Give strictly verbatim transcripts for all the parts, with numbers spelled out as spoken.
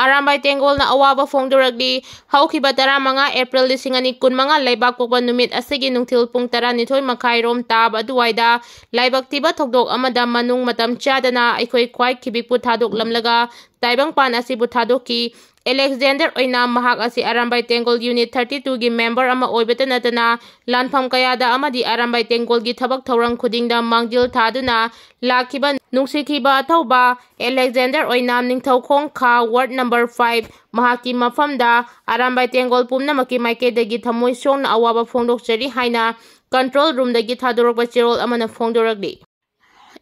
ꯑꯔꯥꯝꯕꯥꯏ ꯇꯦꯡꯒꯣꯜꯅ ꯑꯋꯥꯕ ꯐꯣꯡꯗꯣꯔꯛꯂꯤ꯫ ꯍꯧꯈꯤꯕ ꯇꯔꯥꯃꯉꯥ ꯑꯦꯄ꯭ꯔꯤꯜ ꯂꯤꯁꯤꯡ ꯑꯅꯤ ꯀꯨꯟꯃꯉꯥ ꯂꯩꯕꯥꯛ ꯄꯣꯛꯄ ꯅꯨꯃꯤꯠ ꯑꯁꯤꯒꯤ ꯅꯨꯡꯊꯤꯜ ꯄꯨꯡ ꯇꯔꯥꯅꯤꯊꯣꯏ ꯃꯈꯥꯏ ꯔꯣꯝ ꯇꯥꯕ ꯑꯗꯨꯋꯥꯏꯗ ꯂꯥꯏꯕꯛ ꯊꯤꯕ ꯊꯧꯗꯣꯛ ꯑꯃꯗ ꯃꯅꯨꯡ ꯃꯇꯝ ꯆꯥꯗꯅ ꯑꯩꯈꯣꯏ ꯈ꯭ꯋꯥꯏ ꯈꯤꯕꯤꯛꯄꯨ ꯊꯥꯗꯣꯛꯂꯝꯂꯒ ꯇꯥꯏꯕꯪꯄꯥꯟ ꯑꯁꯤꯕꯨ ꯊꯥꯗꯣꯛꯈꯤ꯫ ꯑꯦꯂꯦꯛꯖꯦꯟꯗꯔ ꯑꯣꯏꯅꯥꯝ ꯃꯍꯥꯛ ꯑꯁꯤ ꯑꯔꯥꯝꯕꯥꯏ ꯇꯦꯡꯒꯣꯜ ꯌꯨꯅꯤꯠ ꯊꯥꯔꯇꯤ ꯇꯨꯒꯤ ꯃꯦꯝꯕꯔ ꯑꯃ ꯑꯣꯏꯕꯇ ꯅꯠꯇꯅ ꯂꯥꯟꯐꯝ ꯀꯌꯥꯗ ꯑꯃꯗꯤ ꯑꯔꯥꯝꯕꯥꯏ ꯇꯦꯡꯒꯣꯜꯒꯤ ꯊꯕꯛ ꯊꯧꯔꯝ ꯈꯨꯗꯤꯡꯗ ꯃꯥꯡꯖꯤꯜ ꯊꯥꯗꯨꯅ ꯂꯥꯛꯈꯤꯕ ꯅꯨꯡꯁꯤꯈꯤꯕ ꯑꯊꯧꯕ ꯑꯦꯂꯦꯛꯖꯦꯟꯗꯔ ꯑꯣꯏꯅꯥꯝ ꯅꯤꯡꯊꯧꯈꯣꯡ ꯈꯥ ꯋꯥꯔꯗ ꯅꯝꯕꯔ ꯐꯥꯏꯚ ꯃꯍꯥꯛꯀꯤ ꯃꯐꯝꯗ ꯑꯔꯥꯝꯕꯥꯏ ꯇꯦꯡꯒꯣꯜ ꯄꯨꯝꯅꯃꯛꯀꯤ ꯃꯥꯏꯀꯩꯗꯒꯤ ꯊꯃꯣꯏ ꯁꯣꯛꯅ ꯑꯋꯥꯕ ꯐꯣꯡꯗꯣꯛꯆꯔꯤ ꯍꯥꯏꯅ ꯀꯟꯇ꯭ꯔꯣꯜ ꯔꯨꯝꯗꯒꯤ ꯊꯥꯗꯣꯔꯛꯄ ꯆꯦꯔꯣꯜ ꯑꯃꯅ ꯐꯣꯡꯗꯣꯔꯛꯂꯤ꯫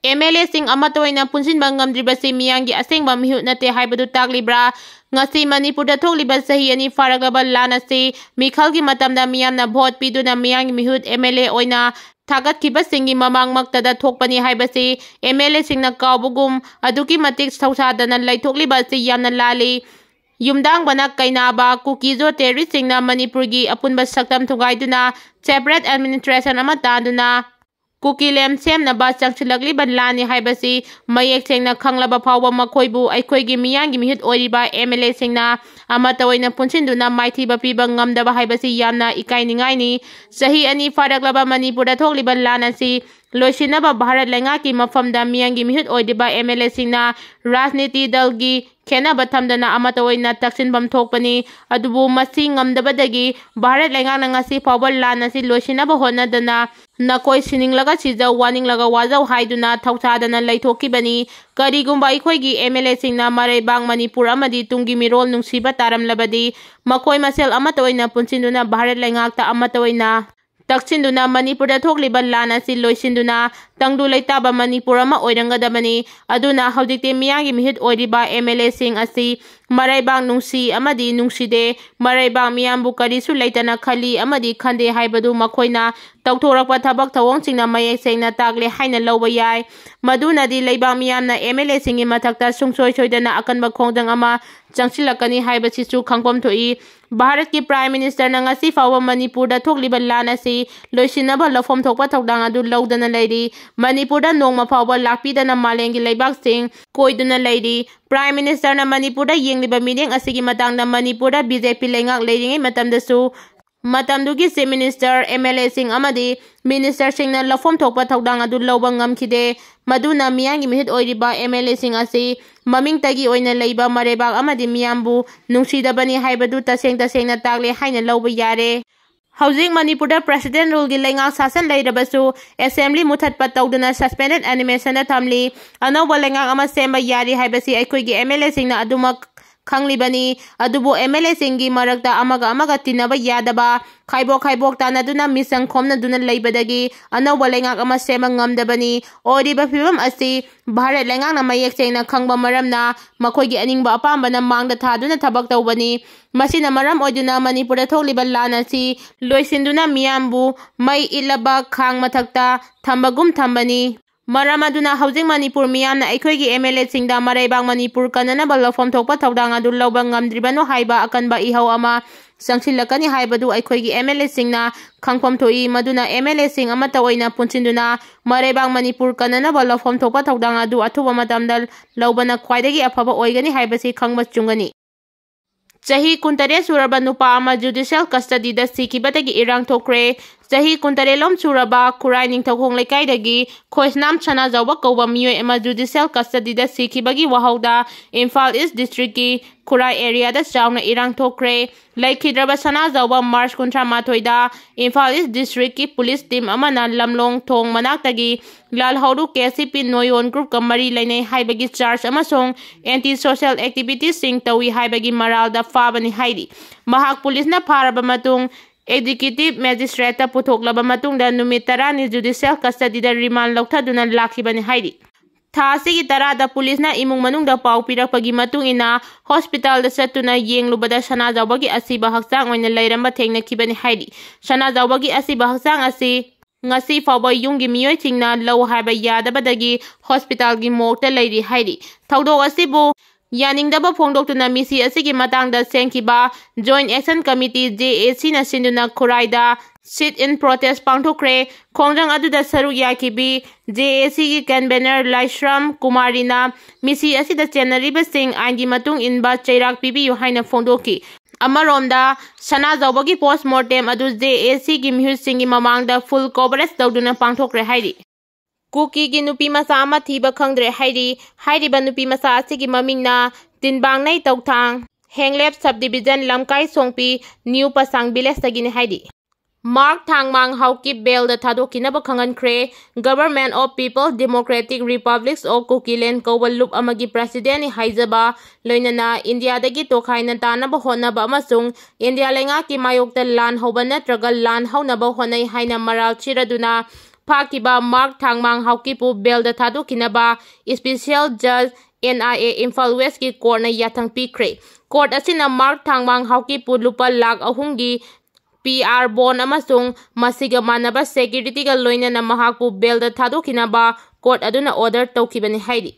ꯑꯦꯝ ꯑꯦꯜ ꯑꯦꯁꯤꯡ ꯑꯃꯠꯇ ꯑꯣꯏꯅ ꯄꯨꯟꯁꯤꯟꯕ ꯉꯝꯗ꯭ꯔꯤꯕꯁꯤ ꯃꯤꯌꯥꯝꯒꯤ ꯑꯁꯦꯡꯕ ꯃꯤꯍꯨꯠ ꯅꯠꯇꯦ ꯍꯥꯏꯕꯗꯨ ꯇꯥꯛꯂꯤꯕ꯭ꯔꯥ? ꯉꯁꯤ ꯃꯅꯤꯄꯨꯔꯗ ꯊꯣꯛꯂꯤꯕ ꯆꯍꯤ ꯑꯅꯤ ꯐꯥꯔꯛꯂꯕ ꯂꯥꯟ ꯑꯁꯤ ꯃꯤꯈꯜꯒꯤ ꯃꯇꯝꯗ ꯃꯤꯌꯥꯝꯅ ꯚꯣꯠ ꯄꯤꯗꯨꯅ ꯃꯤꯌꯥꯝꯒꯤ ꯃꯤꯍꯨꯠ ꯑꯦꯝ ꯑꯦꯜ ꯑꯦ ꯑꯣꯏꯅ ꯊꯥꯒꯠꯈꯤꯕꯁꯤꯡꯒꯤ ꯃꯃꯥꯡꯃꯛꯇꯗ ꯊꯣꯛꯄꯅꯤ ꯍꯥꯏꯕꯁꯤ ꯑꯦꯝ ꯑꯦꯜ ꯑꯦꯁꯤꯡꯅ ꯀꯥꯎꯕꯒꯨꯝ ꯑꯗꯨꯛꯀꯤ ꯃꯇꯤꯛ ꯊꯧꯁꯥꯗꯅ ꯂꯩꯊꯣꯛꯂꯤꯕ ꯑꯁꯤ ꯌꯥꯝꯅ ꯂꯥꯜꯂꯤ꯫ ꯌꯨꯝꯗꯥꯡꯕꯅ ꯀꯩꯅꯥꯕ ꯀꯨꯀꯤꯖꯣ ꯇꯦꯔꯣꯔꯤꯁꯁꯤꯡꯅ ꯃꯅꯤꯄꯨꯔꯒꯤ ꯑꯄꯨꯟꯕ ꯁꯛꯇꯝ ꯊꯨꯒꯥꯏꯗꯨꯅ separate administration ꯑꯃ ꯇꯥꯗꯨꯅ ꯀꯨꯀꯤꯂꯦꯟ ꯁꯦꯝꯅꯕ ꯆꯪꯁꯤꯜꯂꯛꯂꯤꯕ ꯂꯥꯟꯅꯤ ꯍꯥꯏꯕꯁꯤ ꯃꯌꯦꯛ ꯁꯦꯡꯅ ꯈꯪꯂꯕ ꯐꯥꯎꯕ ꯃꯈꯣꯏꯕꯨ ꯑꯩꯈꯣꯏꯒꯤ ꯃꯤꯌꯥꯝꯒꯤ ꯃꯤꯍꯨꯠ ꯑꯣꯏꯔꯤꯕ ꯑꯦꯝ ꯑꯦꯜ ꯑꯦꯁꯤꯡꯅ ꯑꯃꯠꯇ ꯑꯣꯏꯅ ꯄꯨꯟꯁꯤꯟꯗꯨꯅ ꯃꯥꯏꯊꯤꯕ ꯄꯤꯕ ꯉꯝꯗꯕ ꯍꯥꯏꯕꯁꯤ ꯌꯥꯝꯅ ꯏꯀꯥꯏꯅꯤꯡꯉꯥꯏꯅꯤ꯫ ꯆꯍꯤ ꯑꯅꯤ ꯐꯥꯔꯛꯂꯕ ꯃꯅꯤꯄꯨꯔꯗ ꯊꯣꯛꯂꯤꯕ ꯂꯥꯟ ꯑꯁꯤ ꯂꯣꯏꯁꯤꯟꯅꯕ ꯚꯥꯔꯠ ꯂꯩꯉꯥꯛꯀꯤ ꯃꯐꯝꯗ ꯃꯤꯌꯥꯝꯒꯤ ꯃꯤꯍꯨꯠ ꯑꯣꯏꯔꯤꯕ ꯑꯦꯝ ꯑꯦꯜ ꯑꯦꯁꯤꯡꯅ ꯔꯥꯖꯅꯤꯇꯤ ꯗꯜꯒꯤ ꯈꯦꯠꯅꯕ ꯊꯝꯗꯅ ꯑꯃꯠꯇ ꯑꯣꯏꯅ ꯇꯛꯁꯤꯟꯐꯝ ꯊꯣꯛꯄꯅꯤ꯫ ꯑꯗꯨꯕꯨ ꯃꯁꯤ ꯉꯝꯗꯕꯗꯒꯤ ꯚꯥꯔꯠ ꯂꯩꯉꯥꯛꯅ ꯉꯁꯤ ꯐꯥꯎꯕ ꯂꯥꯟ ꯑꯁꯤ ꯂꯣꯏꯁꯤꯟꯅꯕ ꯍꯣꯠꯅꯗꯅ ꯅꯈꯣꯏ ꯁꯤꯅꯤꯡꯂꯒ ꯁꯤꯖꯧ, ꯋꯥꯅꯤꯡꯂꯒ ꯋꯥꯖꯧ ꯍꯥꯏꯗꯨꯅ ꯊꯧꯁꯥꯗꯅ ꯂꯩꯊꯣꯛꯈꯤꯕꯅꯤ꯫ ꯀꯔꯤꯒꯨꯝꯕ ꯑꯩꯈꯣꯏꯒꯤ ꯑꯦꯝ ꯑꯦꯜ ꯑꯦꯁꯤꯡꯅ ꯃꯔꯩꯕꯥꯛ ꯃꯅꯤꯄꯨꯔ ꯑꯃꯗꯤ ꯇꯨꯡꯒꯤ ꯃꯤꯔꯣꯜ ꯅꯨꯡꯁꯤꯕ ꯇꯥꯔꯝꯂꯕꯗꯤ ꯃꯈꯣꯏ ꯃꯁꯦꯜ ꯑꯃꯠꯇ ꯑꯣꯏꯅ ꯄꯨꯟꯁꯤꯟꯗꯨꯅ ꯚꯥꯔꯠ ꯂꯩꯉꯥꯛꯇ ꯑꯃꯠꯇ ꯑꯣꯏꯅ ꯇꯛꯁꯤꯟꯗꯨꯅ ꯃꯅꯤꯄꯨꯔꯗ ꯊꯣꯛꯂꯤꯕ ꯂꯥꯟ ꯑꯁꯤ ꯂꯣꯏꯁꯤꯟꯗꯨꯅ ꯇꯪꯗꯨ ꯂꯩꯇꯥꯕ ꯃꯅꯤꯄꯨꯔ ꯑꯃ ꯑꯣꯏꯔꯝꯒꯗꯕꯅꯤ꯫ ꯑꯗꯨꯅ ꯍꯧꯖꯤꯛꯇꯤ ꯃꯤꯌꯥꯝꯒꯤ ꯃꯤꯍꯨꯠ ꯑꯣꯏꯔꯤꯕ ꯑꯦꯝ ꯑꯦꯜ ꯑꯦꯁꯤꯡ ꯑꯁꯤ ꯃꯔꯩꯕꯥꯛ ꯅꯨꯡꯁꯤ ꯑꯃꯗꯤ ꯅꯨꯡꯁꯤꯗꯦ, ꯃꯔꯩꯕꯥꯛ ꯃꯤꯌꯥꯝꯕꯨ ꯀꯔꯤꯁꯨ ꯂꯩꯇꯅ ꯈꯜꯂꯤ ꯑꯃꯗꯤ ꯈꯟꯗꯦ ꯍꯥꯏꯕꯗꯨ ꯃꯈꯣꯏꯅ ꯇꯧꯊꯣꯔꯛꯄ ꯊꯕꯛ ꯊꯧꯑꯣꯡꯁꯤꯡꯅ ꯃꯌꯦꯛ ꯁꯦꯡꯅ ꯇꯥꯛꯂꯦ ꯍꯥꯏꯅ ꯂꯧꯕ ꯌꯥꯏ꯫ ꯃꯗꯨꯅꯗꯤ ꯂꯩꯕꯥꯛ ꯃꯤꯌꯥꯝꯅ ꯑꯦꯝ ꯑꯦꯜ ꯑꯦꯁꯤꯡꯒꯤ ꯃꯊꯛꯇ ꯁꯨꯡꯁꯣꯏ ꯁꯣꯏꯗꯅ ꯑꯀꯟꯕ ꯈꯣꯡꯖꯪ ꯑꯃ ꯆꯪꯁꯤꯜꯂꯛꯀꯅꯤ ꯍꯥꯏꯕꯁꯤꯁꯨ ꯈꯪꯐꯝ ꯊꯣꯛꯏ꯫ ꯚꯥꯔꯠꯀꯤ Prime Ministerꯅ ꯉꯁꯤ ꯐꯥꯎꯕ ꯃꯅꯤꯄꯨꯔꯗ ꯊꯣꯛꯂꯤꯕ ꯂꯥꯟ ꯑꯁꯤ ꯂꯣꯏꯁꯤꯟꯅꯕ ꯂꯧꯐꯝ ꯊꯣꯛꯄ ꯊꯧꯗꯥꯡ ꯑꯗꯨ ꯂꯧꯗꯅ ꯂꯩꯔꯤ꯫ ꯃꯅꯤꯄꯨꯔꯗ ꯅꯣꯡꯃ ꯐꯥꯎꯕ ꯂꯥꯛꯄꯤꯗꯅ ꯃꯥꯂꯦꯝꯒꯤ ꯂꯩꯕꯥꯛꯁꯤꯡ ꯀꯣꯏꯗꯨꯅ ꯂꯩꯔꯤ꯫ Prime Ministerꯅ ꯃꯅꯤꯄꯨꯔꯗ ꯌꯦꯡꯂꯤꯕ ꯃꯤꯠꯌꯦꯡ ꯑꯁꯤꯒꯤ ꯃꯇꯥꯡꯗ ꯃꯅꯤꯄꯨꯔꯗ BJP ꯂꯩꯉꯥꯛ ꯂꯩꯔꯤꯉꯩ ꯃꯇꯝꯗꯁꯨ ꯃꯇꯝꯗꯨꯒꯤ Chief Minister, MLAꯁꯤꯡ ꯑꯃꯗꯤ ministerꯁꯤꯡꯅ ꯂꯧꯐꯝ ꯊꯣꯛꯄ ꯊꯧꯗꯥꯡ ꯑꯗꯨ ꯂꯧꯕ ꯉꯝꯈꯤꯗꯦ꯫ ꯃꯗꯨꯅ ꯃꯤꯌꯥꯝꯒꯤ ꯃꯤꯍꯨꯠ ꯑꯣꯏꯔꯤꯕ MLAꯁꯤꯡ ꯑꯁꯤ ꯃꯃꯤꯡꯇꯒꯤ ꯑꯣꯏꯅ ꯂꯩꯕ ꯃꯔꯩꯕꯥꯛ ꯑꯃꯗꯤ ꯃꯤꯌꯥꯝꯕꯨ ꯅꯨꯡꯁꯤꯗꯕꯅꯤ ꯍꯥꯏꯕꯗꯨ ꯇꯁꯦꯡ ꯇꯁꯦꯡꯅ ꯇꯥꯛꯂꯦ ꯍꯥꯏꯅ ꯂꯧꯕ ꯌꯥꯔꯦ꯫ ꯍꯧꯖꯤꯛ ꯃꯅꯤꯄꯨꯔꯗ President Ruleꯒꯤ ꯂꯩꯉꯥꯛ ꯁꯥꯁꯟ ꯂꯩꯔꯕꯁꯨ Assembly ꯃꯨꯊꯠꯄ ꯇꯧꯗꯨꯅ suspended animationꯗ ꯊꯝꯂꯤ꯫ ꯑꯅꯧꯕ ꯂꯩꯉꯥꯛ ꯑꯃ ꯁꯦꯝꯕ ꯌꯥꯔꯤ ꯍꯥꯏꯕꯁꯤ ꯑꯩꯈꯣꯏꯒꯤ MLAꯁꯤꯡꯅ ꯑꯗꯨꯃꯛ ꯈꯪꯂꯤꯕꯅꯤ꯫ ꯑꯗꯨꯕꯨ MLAꯁꯤꯡꯒꯤ ꯃꯔꯛꯇ ꯑꯃꯒ ꯑꯃꯒ ꯇꯤꯟꯅꯕ ꯌꯥꯗꯕ, ꯈꯥꯏꯕꯣꯛ ꯈꯥꯏꯕꯣꯛ ꯇꯥꯅꯗꯨꯅ ꯃꯤꯆꯪ ꯈꯣꯝꯅꯗꯨꯅ ꯂꯩꯕꯗꯒꯤ ꯑꯅꯧꯕ ꯂꯩꯉꯥꯛ ꯑꯃ ꯁꯦꯝꯕ ꯉꯝꯗꯕꯅꯤ꯫ ꯑꯣꯏꯔꯤꯕ ꯐꯤꯕꯝ ꯑꯁꯤ ꯚꯥꯔꯠ ꯂꯩꯉꯥꯛꯅ ꯃꯌꯦꯛ ꯁꯦꯡꯅ ꯈꯪꯕ ꯃꯔꯝꯅ ꯃꯈꯣꯏꯒꯤ ꯑꯅꯤꯡꯕ ꯑꯄꯥꯝꯕꯅ ꯃꯥꯡꯗ ꯊꯥꯗꯨꯅ ꯊꯕꯛ ꯇꯧꯕꯅꯤ꯫ ꯃꯁꯤꯅ ꯃꯔꯝ ꯑꯣꯏꯗꯨꯅ ꯃꯅꯤꯄꯨꯔꯗ ꯊꯣꯛꯂꯤꯕ ꯂꯥꯟ ꯑꯁꯤ ꯂꯣꯏꯁꯤꯟꯗꯨꯅ ꯃꯤꯌꯥꯝꯕꯨ ꯃꯩ ꯏꯠꯂꯕ ꯈꯥꯡ ꯃꯊꯛꯇ ꯊꯝꯕꯒꯨꯝ ꯊꯝꯕꯅꯤ꯫ ꯃꯔꯝ ꯑꯗꯨꯅ ꯍꯧꯖꯤꯛ ꯃꯅꯤꯄꯨꯔ ꯃꯤꯌꯥꯝꯅ ꯑꯩꯈꯣꯏꯒꯤ MLAꯁꯤꯡꯗ ꯃꯔꯩꯕꯥꯛ ꯃꯅꯤꯄꯨꯔ ꯀꯟꯅꯅꯕ ꯂꯧꯐꯝ ꯊꯣꯛꯄ ꯊꯧꯗꯥꯡ ꯑꯗꯨ ꯂꯧꯕ ꯉꯝꯗ꯭ꯔꯤꯕꯅꯣ ꯍꯥꯏꯕ ꯑꯀꯟꯕ ꯏꯍꯧ ꯑꯃ ꯆꯪꯁꯤꯜꯂꯛꯀꯅꯤ ꯍꯥꯏꯕꯗꯨ ꯑꯩꯈꯣꯏꯒꯤ MLAꯁꯤꯡꯅ ꯈꯪꯐꯝ ꯊꯣꯛꯏ꯫ ꯃꯗꯨꯅ MLAꯁꯤꯡ ꯑꯃꯠꯇ ꯑꯣꯏꯅ ꯄꯨꯟꯁꯤꯟꯗꯨꯅ ꯃꯔꯩꯕꯥꯛ ꯃꯅꯤꯄꯨꯔ ꯀꯟꯅꯅꯕ ꯂꯧꯐꯝ ꯊꯣꯛꯄ ꯊꯧꯗꯥꯡ ꯑꯗꯨ ꯑꯊꯨꯕ ꯃꯇꯝꯗ ꯂꯧꯕꯅ ꯈ꯭ꯋꯥꯏꯗꯒꯤ ꯑꯐꯕ ꯑꯣꯏꯒꯅꯤ ꯍꯥꯏꯕꯁꯤ ꯈꯪꯕ ꯆꯨꯝꯒꯅꯤ꯫ ꯆꯍꯤ ꯀꯨꯟꯇꯔꯦꯠ ꯁꯨꯔꯕ ꯅꯨꯄꯥ ꯑꯃ judicial custodyꯗ ꯁꯤꯈꯤꯕꯗꯒꯤ ꯏꯔꯥꯡ ꯊꯣꯛꯈ꯭ꯔꯦ꯫ ꯆꯍꯤ ꯀꯨꯟꯇꯔꯦꯠ ꯂꯣꯝ ꯁꯨꯔꯕ ꯈꯨꯔꯥꯏ ꯅꯤꯡꯊꯧꯈꯣꯡ ꯂꯩꯀꯥꯏꯗꯒꯤ ꯈꯣꯏꯁꯅꯥꯝ ꯁꯅꯥꯖꯥꯎꯕ ꯀꯧꯕ ꯃꯤꯑꯣꯏ ꯑꯃ judicial custodyꯗ ꯁꯤꯈꯤꯕꯒꯤ ꯋꯥꯍꯧꯗ ꯏꯝꯐꯥꯜ East Districtꯀꯤ ꯈꯨꯔꯥꯏ areaꯗ ꯆꯥꯎꯅ ꯏꯔꯥꯡ ꯊꯣꯛꯈ꯭ꯔꯦ꯫ ꯂꯩꯈꯤꯗ꯭ꯔꯕ ꯁꯅꯥꯖꯥꯎꯕ March ꯀꯨꯟꯊ꯭ꯔꯥ ꯃꯥꯊꯣꯏꯗ ꯏꯝꯐꯥꯜ East Districtꯀꯤ police team ꯑꯃꯅ ꯂꯝꯂꯣꯡ ꯊꯣꯡ ꯃꯅꯥꯛꯇꯒꯤ ꯂꯥꯜꯍꯧꯔꯨ KCP ꯅꯣꯌꯣꯟ groupꯀ ꯃꯔꯤ ꯂꯩꯅꯩ ꯍꯥꯏꯕꯒꯤ charge ꯑꯃꯁꯨꯡ anti social activitiesꯁꯤꯡ ꯇꯧꯏ ꯍꯥꯏꯕꯒꯤ ꯃꯔꯥꯜꯗ ꯐꯥꯕꯅꯤ ꯍꯥꯏꯔꯤ꯫ ꯃꯍꯥꯛ policeꯅ ꯐꯥꯔꯕ ꯃꯇꯨꯡ executive magistrateꯇ ꯄꯨꯊꯣꯛꯂꯕ ꯃꯇꯨꯡꯗ ꯅꯨꯃꯤꯠ ꯇꯔꯥꯅꯤ judicial custodyꯗ remand ꯂꯧꯊꯗꯨꯅ ꯂꯥꯛꯈꯤꯕꯅꯤ ꯍꯥꯏꯔꯤ꯫ ꯊꯥ ꯑꯁꯤꯒꯤ ꯇꯔꯥꯗ policeꯅ ꯏꯃꯨꯡ ꯃꯅꯨꯡꯗ ꯄꯥꯎ ꯄꯤꯔꯛꯄꯒꯤ ꯃꯇꯨꯡ ꯏꯟꯅ hospitalꯗ ꯆꯠꯇꯨꯅ ꯌꯦꯡꯂꯨꯕꯗ ꯁꯅꯥꯖꯥꯎꯕꯒꯤ ꯑꯁꯤꯕ ꯍꯛꯆꯥꯡ ꯑꯣꯏꯅ ꯂꯩꯔꯝꯕ ꯊꯦꯡꯅꯈꯤꯕꯅꯤ ꯍꯥꯏꯔꯤ꯫ ꯁꯅꯥꯖꯥꯎꯕꯒꯤ ꯑꯁꯤꯕ ꯍꯛꯆꯥꯡ ꯑꯁꯤ ꯉꯁꯤ ꯐꯥꯎꯕ ꯌꯨꯝꯒꯤ ꯃꯤꯑꯣꯏꯁꯤꯡꯅ ꯂꯧ ꯍꯥꯏꯕ ꯌꯥꯗꯕꯗꯒꯤ hospitalꯒꯤ morgueꯇ ꯂꯩꯔꯤ ꯍꯥꯏꯔꯤ꯫ ꯊꯧꯗꯣꯛ ꯑꯁꯤꯕꯨ ꯌꯥꯅꯤꯡꯗꯕ ꯐꯣꯡꯗꯣꯛꯇꯨꯅ ꯃꯤꯁꯤ ꯑꯁꯤꯒꯤ ꯃꯇꯥꯡꯗ ꯁꯦꯝꯈꯤꯕ Joint Action Committee, J A C ꯅ ꯁꯤꯟꯗꯨꯅ ꯈꯨꯔꯥꯏꯗ sit-in protest ꯄꯥꯡꯊꯣꯛꯈ꯭ꯔꯦ꯫ ꯈꯣꯡꯖꯪ ꯑꯗꯨꯗ ꯁꯔꯨꯛ ꯌꯥꯈꯤꯕꯤ J A C ꯒꯤ convener ꯂꯥꯏꯁ꯭ꯔꯝ ꯀꯨꯃꯥꯔꯤꯅ ꯃꯤꯁꯤ ꯑꯁꯤꯗ ꯆꯦꯟꯅꯔꯤꯕꯁꯤꯡ ꯑꯥꯏꯟꯒꯤ ꯃꯇꯨꯡ ꯏꯟꯕ ꯆꯩꯔꯥꯛ ꯄꯤꯕꯤꯌꯨ ꯍꯥꯏꯅ ꯐꯣꯡꯗꯣꯛꯈꯤ꯫ ꯑꯃꯔꯣꯝꯗ, ꯁꯅꯥꯖꯥꯎꯕꯒꯤ post mortem ꯑꯗꯨ J A C ꯒꯤ ꯃꯤꯍꯨꯠꯁꯤꯡꯒꯤ ꯃꯃꯥꯡꯗ full coverage ꯇꯧꯗꯨꯅ ꯄꯥꯡꯊꯣꯛꯈ꯭ꯔꯦ ꯍꯥꯏꯔꯤ꯫ ꯀꯨꯀꯤꯒꯤ ꯅꯨꯄꯤ ꯃꯆꯥ ꯑꯃ ꯊꯤꯕ ꯈꯪꯗ꯭ꯔꯦ ꯍꯥꯏꯔꯤ꯫ ꯍꯥꯏꯔꯤꯕ ꯅꯨꯄꯤ ꯃꯆꯥ ꯑꯁꯤꯒꯤ ꯃꯃꯤꯡꯅ ꯇꯤꯟꯕꯥꯡꯅꯩ ꯇꯧꯊꯥꯡ, ꯍꯦꯡꯂꯦꯞ sub division, ꯂꯝꯀꯥꯏ ꯁꯣꯡꯄꯤ, New Pasang village ꯇꯒꯤꯅꯤ ꯍꯥꯏꯔꯤ꯫ ꯃꯥꯔꯛ ꯊꯥꯡꯃꯥꯡ ꯍꯥꯎꯀꯤꯞ bail ꯗ ꯊꯥꯗꯣꯛꯈꯤꯅꯕ ꯈꯪꯍꯟꯈ꯭ꯔꯦ꯫ Government of People Democratic Republics of Kukiland ꯀꯧꯕ ꯂꯨꯞ ꯑꯃꯒꯤ president ꯅꯤ ꯍꯥꯏꯖꯕ, ꯂꯣꯏꯅꯅ ꯏꯟꯗꯤꯌꯥꯗꯒꯤ ꯇꯣꯈꯥꯏꯅ ꯇꯥꯅꯕ ꯍꯣꯠꯅꯕ ꯑꯃꯁꯨꯡ ꯏꯟꯗꯤꯌꯥ ꯂꯩꯉꯥꯛꯀꯤ ꯃꯥꯌꯣꯛꯇ ꯂꯥꯟ ꯍꯧꯕ ꯅꯠꯇ꯭ꯔꯒ ꯂꯥꯟ ꯍꯧꯅꯕ ꯍꯣꯠꯅꯩ ꯍꯥꯏꯅ ꯃꯔꯥꯜ ꯁꯤꯔꯗꯨꯅ ꯐꯥꯈꯤꯕ ꯃꯥꯔꯛ ꯊꯥꯡꯃꯥꯡ ꯍꯥꯎꯀꯤꯞꯄꯨ bail ꯗ ꯊꯥꯗꯣꯛꯈꯤꯅꯕ special judge N I A Imphal West ꯀꯤ court ꯅ ꯌꯥꯊꯪ ꯄꯤꯈ꯭ꯔꯦ꯫ Court ꯑꯁꯤꯅ ꯃꯥꯔꯛ ꯊꯥꯡꯃꯥꯡ ꯍꯥꯎꯀꯤꯞꯄꯨ ꯂꯨꯄꯥ ꯂꯥꯈ ꯑꯍꯨꯝꯒꯤ P R bond ꯑꯃꯁꯨꯡ ꯃꯁꯤꯒ ꯃꯥꯟꯅꯕ security ꯒ ꯂꯣꯏꯅꯅ ꯃꯍꯥꯛꯄꯨ bail ꯗ ꯊꯥꯗꯣꯛꯈꯤꯅꯕ court ꯑꯗꯨꯅ order ꯇꯧꯈꯤꯕꯅꯤ ꯍꯥꯏꯔꯤ꯫